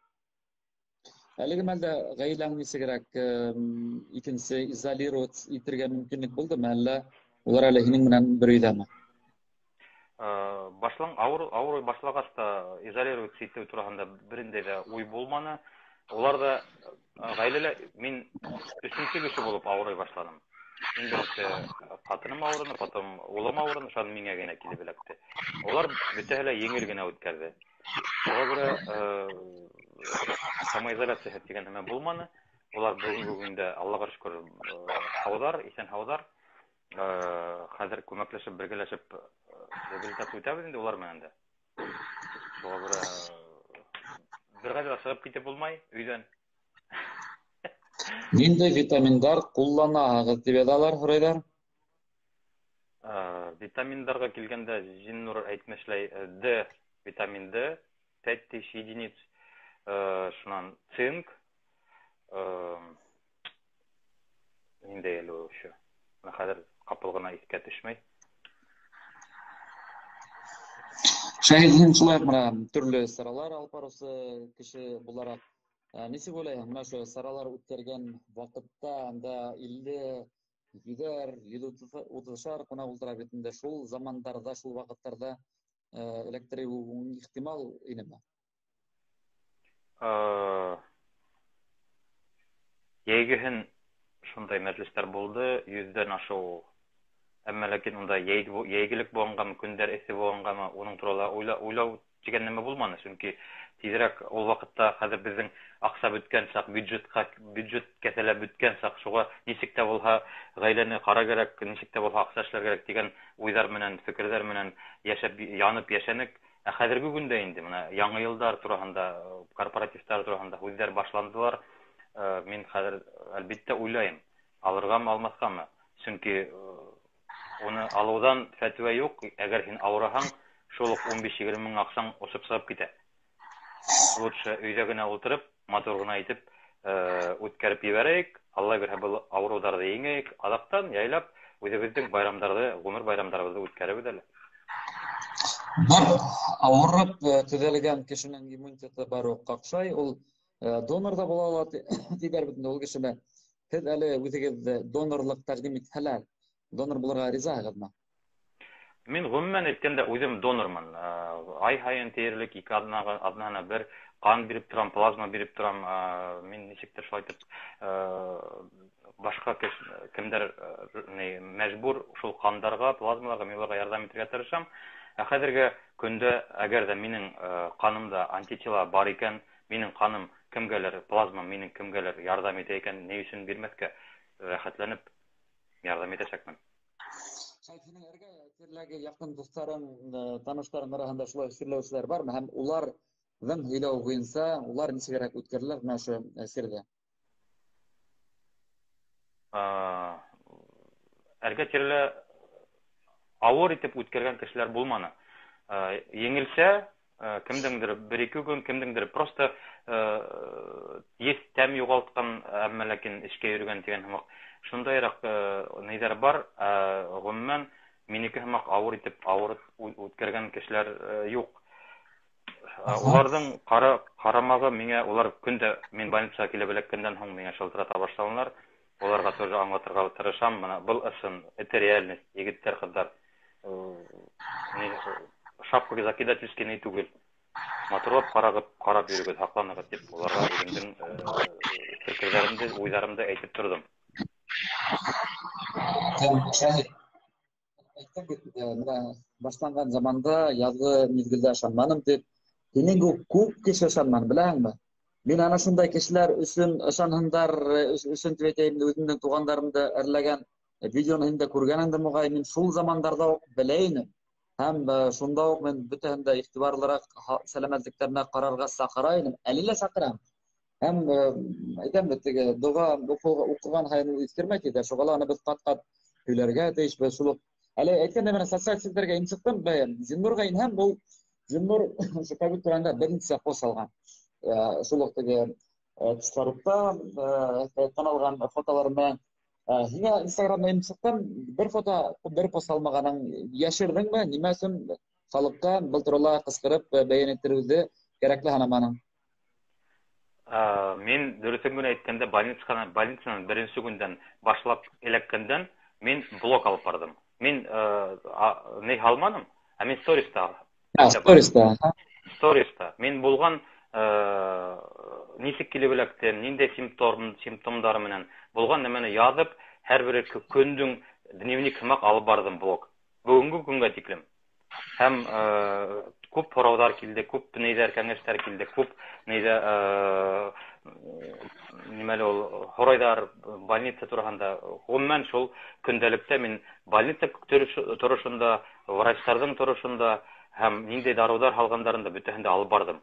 Әлеге мәлдә ғаиләң нисегерәк, икенсе изолировать итергә мөмкинлек булдымы, әллә улар әле һинең менән бер өйҙәме? Ауыр башлағас та изолировать итеү тураһында берендәй ҙә уй булманы. Улар ҙа ғаиләлә мин өсөнсө кеше булып ауырый башланым. Мин беренсе ҡатыным ауырыны, потом улым ауырыны, шунан миңә генә килеп эләкте. Улар бөтәһе лә еңел генә үткәрҙе. Шуға күрә, самоизоляция тигән нәмә булманы. Улар бөгөнгө көндә, Аллаға шөкөр, һауҙар, иҫән һауҙар. Хәҙер күмәкләшеп, бергәләшеп, реабилитация үтәбеҙ инде улар менән дә. Шуға күрә, бер ҡайҙа ла сығып китеп булмай өйҙән. Ниндәй витаминдар ҡулланаһығыҙ тип яҙалар, һорайҙар? Витаминдарға килгәндә, Зиннур әйтмешләй, Д, витамин Д, 5000 единиц, шунан цинк, ниндәй әле ул еще? Бына хәҙер ҡапыл ғына иҫкә төшмәй. Шәһит, һин шулай уҡ бына төрлө саралар алып барыусы кеше булараҡ, нисек уйлайһың, бына ошо саралар үткәргән ваҡытта анда илле, йөҙәр, йөҙ утыҙышар ҡунаҡ ултыра бит инде, шул замандарҙа, шул ваҡыттарҙа, эләктереү ихтимал инеме? Йәйгеһен шундай мәжлестәр булды, йөҙҙән ашыу. Әммә ләкин унда йәйгелек булғанғамы, көндәр эҫе булғанғамы, уның турала уйлау тигән нәмә булманы, сөнки тиҙерәк ул ваҡытта хәҙер беҙҙең аҡса бөткән саҡ, бюджет кәҫәлә бөткән саҡ, шуға нисек тә булһа ғаиләне ҡарар кәрәк, нисек тә булһа аҡса эшләр кәрәк тигән уйҙар менән, фекерҙәр менән йәшәп, янып йәшәнек. Ә хәҙерге көндә инде бына яңы йылдар тураһында, корпоративтар тураһында һүҙҙәр башландылар. Мин хәҙер әлбиттә уйлайым, алырғамы, алмаҫҡамы? Сөнки уны алыуҙан фәтүә юҡ. Әгәр һин ауырыһаң, шул уҡ ун биш-егерме мең аҡсаң осоп сығып китә. Лучше өйҙә генә ултырып, матур ғына итеп, үткәреп ебәрәйек. Алла бирһә, был ауырыуҙарҙы еңәйек. Аҙаҡтан яйлап үҙебеҙҙең байрамдарҙы, ғүмер байрамдарыбыҙҙы үткәрәбеҙ әле. Бар ауырып, төҙәлгән кешенең иммунитеты бар уҡ ҡаҡшай, ул, донор ҙа була ала тиҙәр бит инде ул кешене. Һеҙ әле үҙегеҙ донорлыҡ тәҡдим итһәләр, донор булырға ризаһығыҙмы? Мин ғөмүмән әйткәндә үҙем донормын. Ай һайын тиерлек ике аҙнаһына бер ҡан биреп торам, плазма биреп торам. Мин нисектер шулай итеп, башҡа кемдәр, мәжбүр шул ҡандарға, плазмаларға мин уларға ярҙам итергә тырышам. Ә хәҙерге көндә, әгәр ҙә минең, ҡанымда антитела бар икән, минең ҡаным Кемгәлер плазма минең кемгәлер ярҙам итә икән, ни өсөн бирмәҫкә? Рәхәтләнеп ярҙам итәсәкмен. Һинең эргә-тирәләге яҡын дуҫтарың, таныштарың араһында шулай сирләүселәр бармы? Һәм уларҙың һөйләүе буйынса улар нисегерәк үткәреләр менә ошо сирҙе? Эргә-тирәлә ауыр итеп үткәргән кешеләр булманы. Еңелсә, кемдеңдер бер-ике көн, кемдеңдер просто ес тәм юғалтҡан, әммә ләкин эшкә йөрөгән тигән һымаҡ. Шундайыраҡ ниҙәр бар. Ғөмүмән, минеке һымаҡ ауыр итеп ауыр үткәргән кешеләр юҡ. Уларҙың ҡарамағы миңә, улар көндә мин больницаға килеп эләккәндән һуң миңә шылтырата башланылар. Уларға тоже аңлатырға тырышам. Бына был ысын, это реальность, егеттәр, ҡыҙҙар. Шапка закидательский ни түгел. Матурлап ҡарап йөрөгөҙ, һаҡланығыҙ тип уларға үҙемдең фекерҙәремде, уйҙарымды әйтеп торҙом. Шәһит, әйттең бит, бына башланған заманда яҙғы миҙгелдә ышанманым тип, һинең кеүек күп кеше ышанманы, беләһеңме? Мин ана шундай кешеләр өсөн ышанһындар өсөн тип әйтәйем, үҙемдең туғандарымды әрләгән видеоны һин дә күргәнеңдер моғайын, мин шул замандарҙа уҡ белә инем. Һәм шунда уҡ мин бөтәһен дә иғтибарлыраҡ сәләмәтлектәренә ҡарарға саҡыра инем, әле лә саҡырам. Һәм әйтәм бит, теге доға уҡыған һайын ул иҫкермәй тиҙәр, шуға ла аны беҙ ҡат-ҡат һөйләргә тейешбеҙ. Шул уҡ әле әйткәндә менән социаль селтәргә инеп сыҡтым, Зиннурға инһәм, ул Зиннур ошо ковид тураһында бер нисә пост алған. Шул уҡ теге кислородта танылған фотолар менән. Һиңә Инстаграмда инеп сыҡтым, бер фото, бер пост алмағаның йәшерҙеңме? Нимә өсөн халыҡҡа был турала ҡысҡырып бәйән иттереүҙе кәрәкле һанаманың? Мин дөрөҫөн генә әйткәндә, больницанан беренсе көндән башлап эләккәндән мин блог алып барҙым. Мин ни һалманым, ә мин сториста. Сториста, аха. Сториста. Мин булған, нисек килеп эләктем, ниндәй симптомдар менән булған нәмәне яҙып, һәр бер көндөң дневник һымаҡ алып барҙым блог. Бөгөнгө көнгә тиклем. Һәм күп һорауҙар килде, күп нейҙәр, кәңәштәр килде, күп нейҙә, нимәле ул, һорайҙар больница тураһында. Ғөмүмән, шул көндәлектә мин больница торошонда, врачтарҙың торошонда һәм ниндәй дарыуҙар һалғандарын да бөтәһен дә алып барҙым.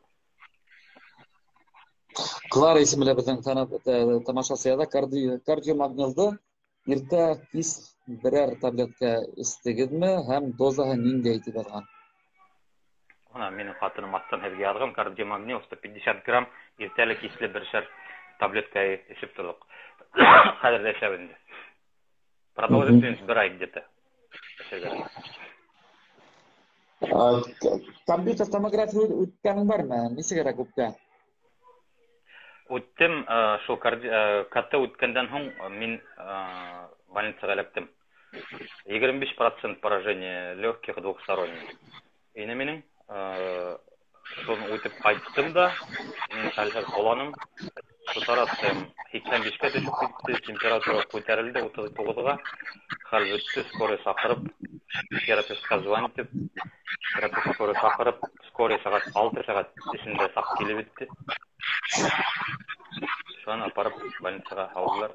Клара исемле беҙҙең тамашасы яҙа, кардиомагнилды иртә кис берәр таблетка эстегеҙме һәм дозаһы ниндәй тип яҙған? Бына минең ҡатыным аҫтан һеҙгә яҙған, кардиомагнил 150 грамм иртәле кисле бершәр таблетка эсеп торҙоҡ. Хәҙер ҙә эсәбеҙ инде. Продолжительность бер ай где-то. Компьютер томография үткәнең бармы? Нисегерәк үпкә? Үттем, шул КТ үткәндән һуң мин больницаға эләктем. 25% поражение легких двухсторонних. Ине минең, шуны үтеп ҡайттым да, мин хәлһеҙ ҡоланым. Сатурациям һикһән бишкә төшөп китте, температура күтәрелде утыҙ туғыҙға. Хәл бөттө, скорый саҡырып, терапевтҡа звонить итеп, терапевт скорый саҡырып, скорый сәғәт алты сәғәт эсендә саҡ килеп етте. Шунан апарып больницаға һалдылар.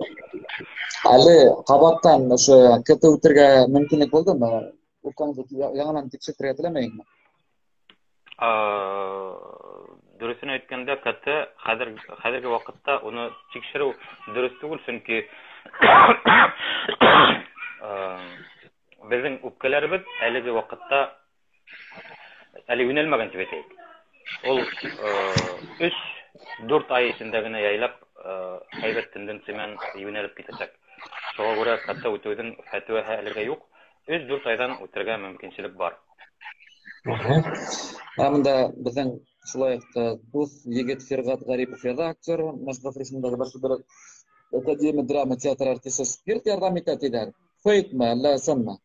Әле ҡабаттан ошо КТ үтергә мөмкинлек булдымы? Үпкәңде яңынан тикшертергә теләмәйһеңме? Дөрөҫөн әйткәндә, КТ хәҙерге ваҡытта уны тикшереү дөрөҫ түгел, сөнки беҙҙең үпкәләребеҙ әлеге ваҡытта әле йүнәлмәгән тип әйтәйек. Ул өс-дүрт ай эсендә генә яйлап, һәйбәт тенденция менән йүнәлеп китәсәк. Шуға күрә КТ үтеүҙең фәтүәһе әлегә юҡ. Өс-дүрт айҙан үтергә мөмкинселек бар. Ә бында беҙҙең шулай уҡ дуҫ егет Фирғат Ғарипов яҙа, актер, Мәжит исемендәге Башҡорт дәүләт академия драма театр артисы. Спирт ярҙам итә тиҙәр. Фейкме, әллә ысынмы?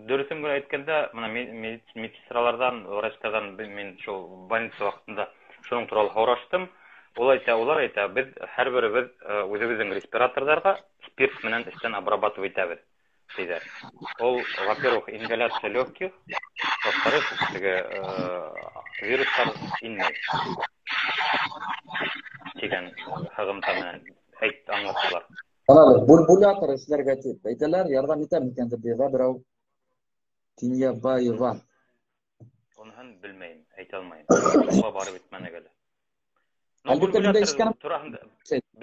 Дөрөҫөн генә әйткәндә, бына медсестраларҙан, врачтарҙан мин шул больница ваҡытында шуның турала һораштым. Ул әйтә, улар әйтә, беҙ һәр беребеҙ, үҙебеҙҙең респираторҙарға спирт менән эстән обрабатывать итәбеҙ, тиҙәр. Ул, во-первых, ингаляция легких, во-вторых, теге, вирустар инмәй. Тигән һығымта менән әйт аңлаттылар. Бульбулятор эшләргә тип әйтәләр, ярҙам итәм икән тип яҙа берәү. Кинйәбаева. Уныһын белмәйем, әйтә алмайым. Уға барып етмәнек әле. Әлбиттә, мин дә ишеткәнем. Тураһында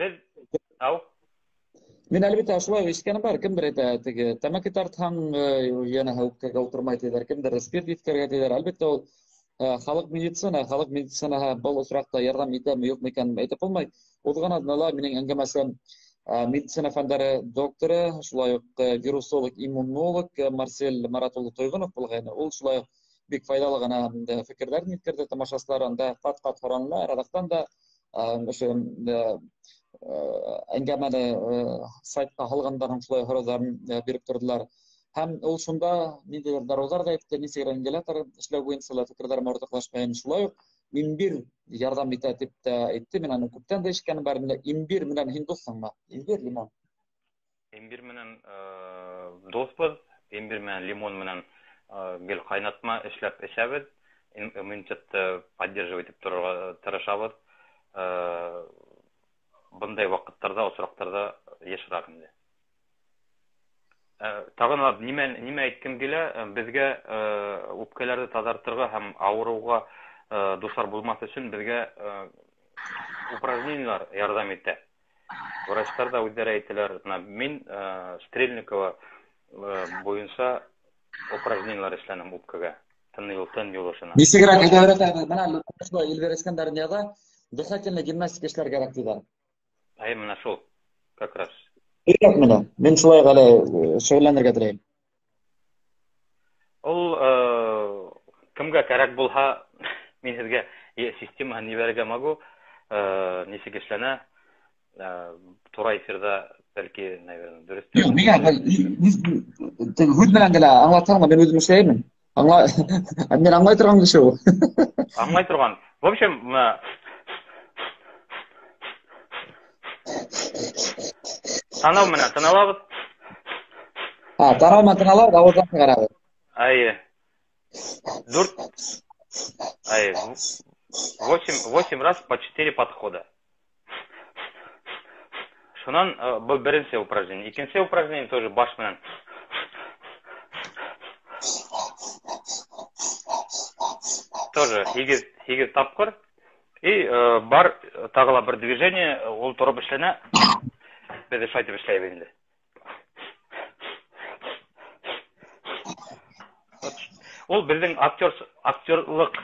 беҙ ау Мин әлбиттә шулай ишеткәнем бар. Кемдер әйтә, теге тәмәке тартһаң, йәнә үпкәгә ултырмай тиҙәр, кемдер спирт еткергә тиҙәр. Әлбиттә, ул халыҡ медицинаһы был осраҡта ярҙам итәме, юҡмы икәнен әйтеп булмай. Уҙған аҙнала минең әңгәмәсем медицина фәндәре докторы, шулай уҡ вирусолог, иммунолог Марсель Марат улы Тойғонов булғайны. Ул шулай уҡ бик файҙалы ғына фекерҙәрен еткерҙе тамашасылар, анда ҡат-ҡат һоранылар. Аҙаҡтан да ошо әңгәмәне сайтҡа һалғандарҙың шулай һорауҙарын биреп торҙолар. Һәм ул шунда ниндәйҙер дарыуҙар ҙа әйтте, нисек ингалятор эшләү буйынса ла фекерҙәрен уртаҡлашҡайны. Шулай уҡ имбир ярҙам итә тип тә әйтте. Мин аны күптән дә ишеткәнем бар. Менә имбир менән һин дуҫһыңмы? Имбир, лимон. Имбир менән дуҫбыҙ. Имбир менән лимон менән гел ҡайнатма эшләп эсәбеҙ. Иммунитетты поддерживать итеп торорға тырышабыҙ. Бындай ваҡыттарҙа, осраҡтарҙа йышыраҡ инде. Тағын ла нимә әйткем килә, беҙгә үпкәләрҙе таҙартырға һәм ауырыуға дусар булмаҫ өсөн беҙгә упражнениелар ярҙам итә. Врачтар ҙа үҙҙәре әйтәләр, бына мин Стрельникова буйынса упражнениелар эшләнем үпкәгә, тын юлышына. Нисегерәк әйтә бирәһең? Бына шулай Эльвира Искәндәрин яҙа, дыхательный гимнастика эшләр кәрәк тиҙәр. Әй, бына шул, как раз. Өйрәт мине. Мин шулай әле шөғөлләнергә теләйем. Ул кемгә кәрәк булһа, мин һеҙгә системаһын ебәрергә могу, нисек эшләнә, тура эфирҙа бәлки, наверное, дөрөҫ. Юҡ, миңә һүҙ менән генә аңлатһаң да, мин үҙем эшләймен. Мин аңлай торған кеше ул. Аңлай торған. В общем, бына танау менән тын алабыҙ. Танау менән тын алабыҙ, ауыҙҙан сығарабыҙ. Әйе. Дүрт, әйе, 8 раз по 4 подхода. Шунан был беренсе упражнение. Икенсе упражнение тоже баш менән. Тоже һигеҙ тапҡыр. И бар тағы ла бер движение, ул тороп эшләнә. Беҙ шулай итеп эшләйбеҙ инде. Ул беҙҙең актерлыҡ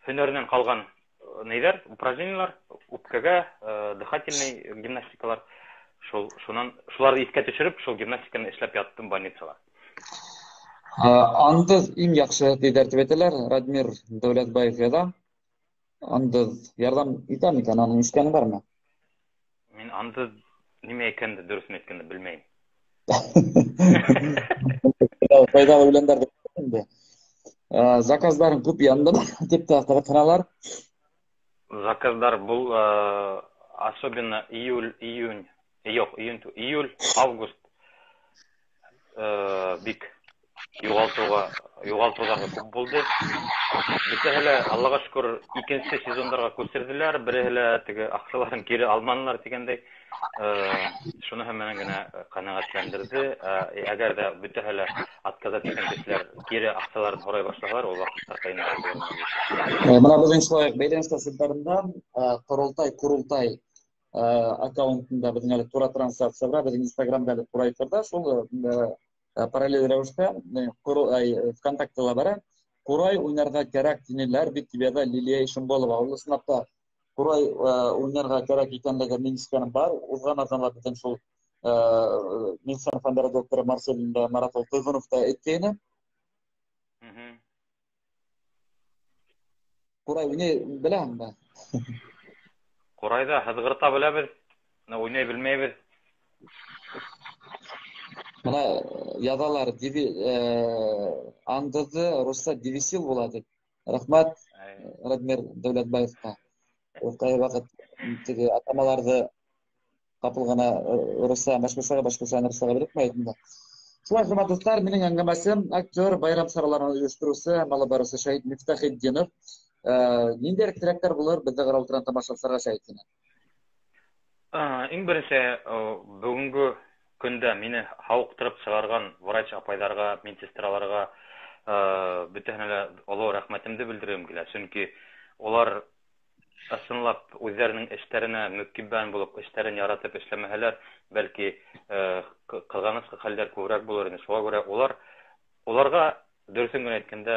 һөнәренән ҡалған нейҙәр, упражнениелар, үпкәгә, дыхательный гимнастикалар. Шунан, шуларҙы иҫкә төшөрөп, шул гимнастиканы эшләп яттым больницала. Андыҙ иң яҡшы тиҙәр тип әйтәләр. Радмир Дәүләтбаев яҙа. Андыҙ ярҙам итә микән? Аның ишеткәне бармы? Мин андыҙ нимә икәнде дөрөҫөн әйткәндә белмәйем. Файҙалы үләндәр инде. Заказдарың күп янды тип тә ҡыҙыҡһыналар. Заказдар был, особенно июль, июнь, юҡ, июнь, июль, август, бик юғалтыуҙары күп булды. Бөтәһе лә, Аллаға шөкөр, икенсе сезондарға күсерҙеләр, береһе лә теге аҡсаларын кире алманылар тигәндәй. Шуныһы менән генә ҡәнәғәтләндерҙе. Әгәр ҙә бөтәһе лә отказать иткән кешеләр кире аҡсаларын һорай башлаһалар, ул ваҡытта ҡыйынлыҡ булыр. Бына беҙҙең шулай уҡ бәйләнеш селтәрендә, Ҡоролтай, Ҡоролтай аккаунтында беҙҙең әле тура трансляция бар, беҙҙең Инстаграмда әле тура эфирҙа, шул параллель рәүештә, ВКонтакте ла бара. Ҡурай уйнарға кәрәк тинеләр бит, тип яҙа Лилия Ишембалова. Ул ысынлап та ҡурай уйнарға кәрәк икәнлеге мин ишеткәнем бар. Уҙған аҙнала беҙҙең шул медицина фәндәре докторы Марсель Марат улы Тойғонов та әйткәйне. Ҡурай уйнай беләһеңме? Ҡурайҙа һыҙғырта беләбеҙ, уйнай белмәйбеҙ. Бына яҙалар, андыҙы русса девисил була тип. Рәхмәт Радмир Дәүләтбаевҡа. Ул ҡай ваҡыт теге атамаларҙы ҡапыл ғына русса, башҡортсаға, башҡортса руссаға биреп ҡуя инде. Шулай, хөрмәтле дуҫтар, минең әңгәмәсем актер, байрам сараларын ойоштороусы, алып барыусы Шәһит Мифтахетдинов. Ниндәйерәк теләктәр булыр беҙҙе ҡарап ултырған тамашасыларға, Шәһит, һинән? Иң беренсе, бөгөнгө көндә мине һауыҡтырып сығарған врач апайҙарға, медсестраларға, бөтәһенә лә оло рәхмәтемде белдергем килә. Сөнки улар ысынлап үҙҙәренең эштәренә мөкиббән булып, эштәрен яратып эшләмәһәләр, бәлки ҡыҙғаныс хәлдәр күберәк булыр ине. Шуға күрә уларға, дөрөҫөн генә әйткәндә,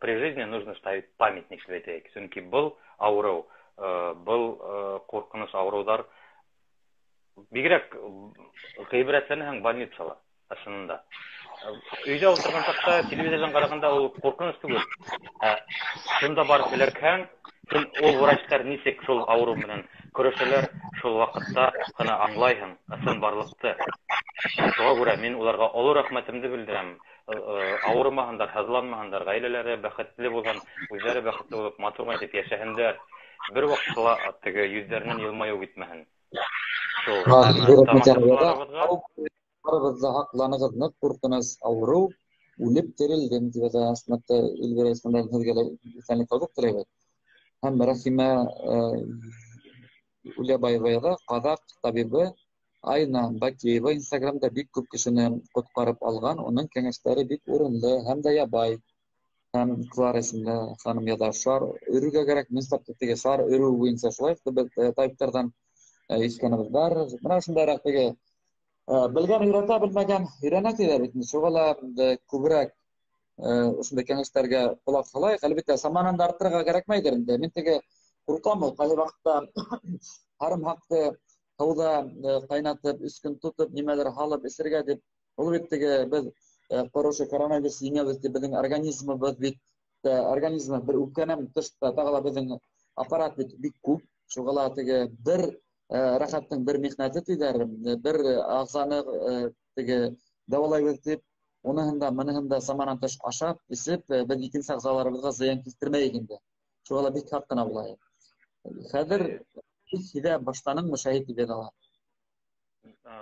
при жизни нужно ставить памятник, тип әйтәйек. Сөнки был ауырыу, был ҡурҡыныс ауырыуҙар, бигерәк ғибрәтләнәһең больницала, ысынында. Өйҙә ултырған саҡта, телевизорҙан ҡарағанда ул ҡурҡыныс түгел. Ә шунда барып эләкһәң, һин ул врачтар нисек шул ауырыу менән көрәшәләр, шул ваҡытта ғына аңлайһың ысынбарлыҡты. Шуға күрә мин уларға оло рәхмәтемде белдерәм. Ауырымаһындар, һыҙланмаһындар, ғаиләләре бәхетле булһын, үҙҙәре бәхетле булып, матур ғына итеп йәшәһендәр. Бер ваҡытта ла теге йөҙҙәренән йылмайыу китмәһен. Шул. Тамашасыларыбыҙға Барыбыҙ ҙа һаҡланығыҙ, ныҡ ҡурҡыныс ауырыу, үлеп терелдем, тип әйтә. Ысынлап Эльвира исемле һеҙгә лә иҫәнлек һаулыҡ теләйбеҙ. Һәм Рәхимә Улябаева яҙа, ҡаҙаҡ табибы Айна Бакеева Инстаграмда бик күп кешене ҡотҡарып алған, уның кәңәштәре бик урынлы һәм дә ябай. Һәм Клара исемле ханым яҙа, шар өрөргә кәрәк, минсап теге шар өрөү буйынса шулай беҙ табиптарҙан ишеткәнебеҙ бар. Бына ошондайыраҡ теге белгән өйрәтә, белмәгән өйрәнә тиҙәр бит. Шуға ла күберәк ошондай кәңәштәргә ҡолаҡ һалайыҡ. Әлбиттә, саманан да арттырырға кәрәкмәйҙер инде. Мин теге ҡурҡам ул, ҡайһы ваҡытта һарымһаҡты һыуҙа ҡайнатып, 3 көн тотоп, нимәлер һалып эсергә тип. Ул бит теге беҙ ошо коронавирус еңәбеҙ тип, беҙҙең организмыбыҙ бит, организмы бер үпкәнән тыш та тағы ла беҙҙең аппарат бит бик күп. Шуға ла теге бер рәхәттең бер михнәте тиҙәр, бер ағзаны теге дауалайбыҙ тип, уныһын да, мыныһын да саманан тыш ашап, эсеп, беҙ икенсе ағзаларыбыҙға зыян килтермәйек инде. Шуға ла бик һаҡ ҡына булайыҡ. Хәҙер һиҙә башланыңмы, Шәһит, тип яҙалар?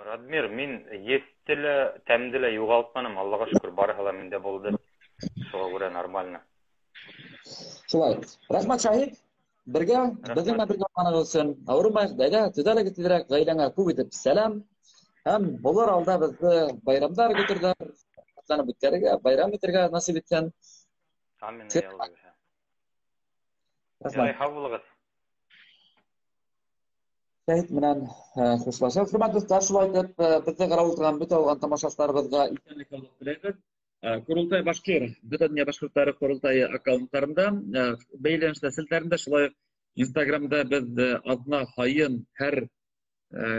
Радмир, мин еҫте лә, тәмде лә юғалтманым, Аллаға шөкөр, барыһы ла миндә булды. Шуға күрә нормально. Шулай. Рәхмәт, Шәһит. Бергә, беҙҙең менән бергә булғанығыҙ өсөн. Ауырымайыҡ, әйҙә, төҙәлегеҙ тиҙерәк, ғаиләңә күп итеп сәләм. Һәм булыр алда беҙҙе байрамдар көтөрҙәр, шатланып үткәрергә, байрам итергә насип итһен. Амин, эй Алла бирһә. Рәхмәт. Ярай, һау булығыҙ. Шәһит менән хушлашабыҙ. Хөрмәтле дуҫтар, шулай итеп, беҙҙе ҡарап ултырған бөтә булған тамашасыларыбыҙға иҫәнлек һаулыҡ теләйбеҙ. Ҡоролтай Башкир, бөтә донъя башҡорттары ҡоролтайы аккаунттарында, бәйләнештә селтәрендә, шулай уҡ Инстаграмда беҙ аҙна һайын һәр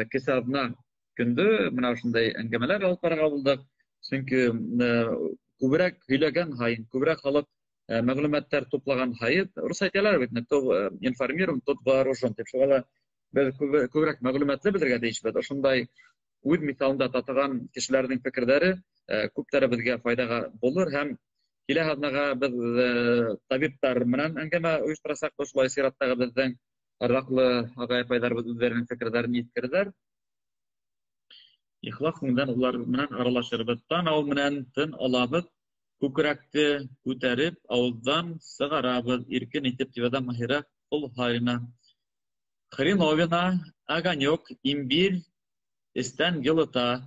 кесе аҙна көндө бына ошондай әңгәмәләр алып барырға булдыҡ. Сөнки күберәк һөйләгән һайын, күберәк халыҡ мәғлүмәттәр туплаған һайын, рус әйтәләр бит, кто информирован, тот вооружен, тип. Шуға ла беҙ күберәк мәғлүмәтле белергә тейешбеҙ. Ошондай үҙ миҫалында татыған кешеләрҙең фекерҙәре күптәребеҙгә файҙаға булыр. Һәм килә аҙнаға беҙ табиптар менән әңгәмә ойошторасаҡбыҙ. Шулай сираттағы беҙҙең арҙаҡлы ағай-апайҙарыбыҙ үҙҙәренең фекерҙәрен еткерҙәр. Ихлас күңелдән улар менән аралашырбыҙ. Танау менән тын алабыҙ, күкрәкте күтәреп, ауыҙҙан сығарабыҙ. Иркен итеп тип яҙа Маһира Ҡолһарина. Хреновина, огонек, имбирь, эстән йылыта.